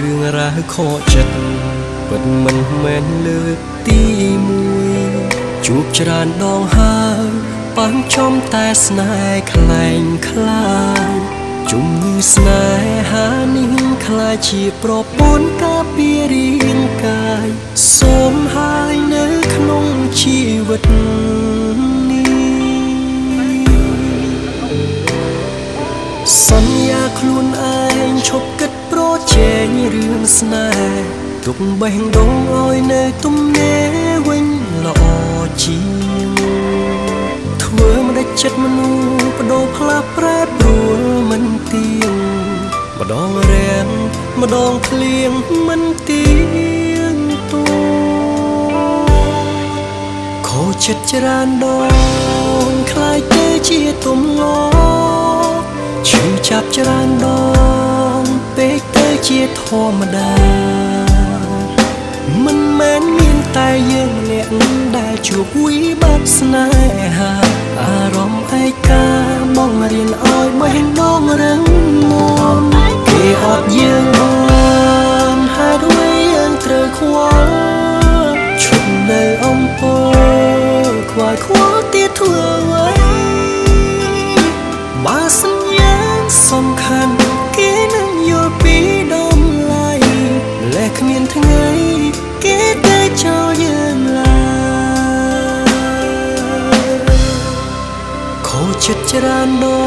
រឿងរ៉ាវខកចិត្តពិតមិនមែនលើកទីមួយជួបច្រើនដងហើយប៉ះចំតែស្នេហ៍ខ្លែងខ្លាយជំងឺស្នេហានេះខ្លាយជាប្រពន្ធការពាររាងកាយសូមហើយនៅក្នុងជីវិតនេះសន្យាខ្លួនឯងឈប់គិតប្រជែងរឿងស្នេហ៍ទុកបេះដូងឲ្យនៅទំនេរវិញល្អជាងធ្វើមិនដេចចិត្តមនុស្សបដូរផ្លាស់ប្រែប្រួលមិនទៀងម្ដងរាំងម្ដងភ្លៀងមិនទៀងតួខូចចិត្តច្រើនដងខ្លាយទៅជាទំងរឈឺចាប់ច្រើនដងពេកទៅជាធម្មតាមិនមែនមានតែយើងម្នាក់ដែលជួបវិបត្តិស្នេហាអារម្មណ៍ឯកាបងរៀនឲ្យបេះដូងរឹងមាំគេអត់យើងបានហេតុអ្វីយើងត្រូវខ្វល់ឈប់នៅអំពើខ្វាយខ្វល់ទៀតធ្វើអ្វីបើសញ្ញាសំខាន់គេនឹងយល់ពីតម្លៃម្លេះគ្មានថ្ងៃគេទៅចោលយើងឡើយខូចចិត្តច្រើនដ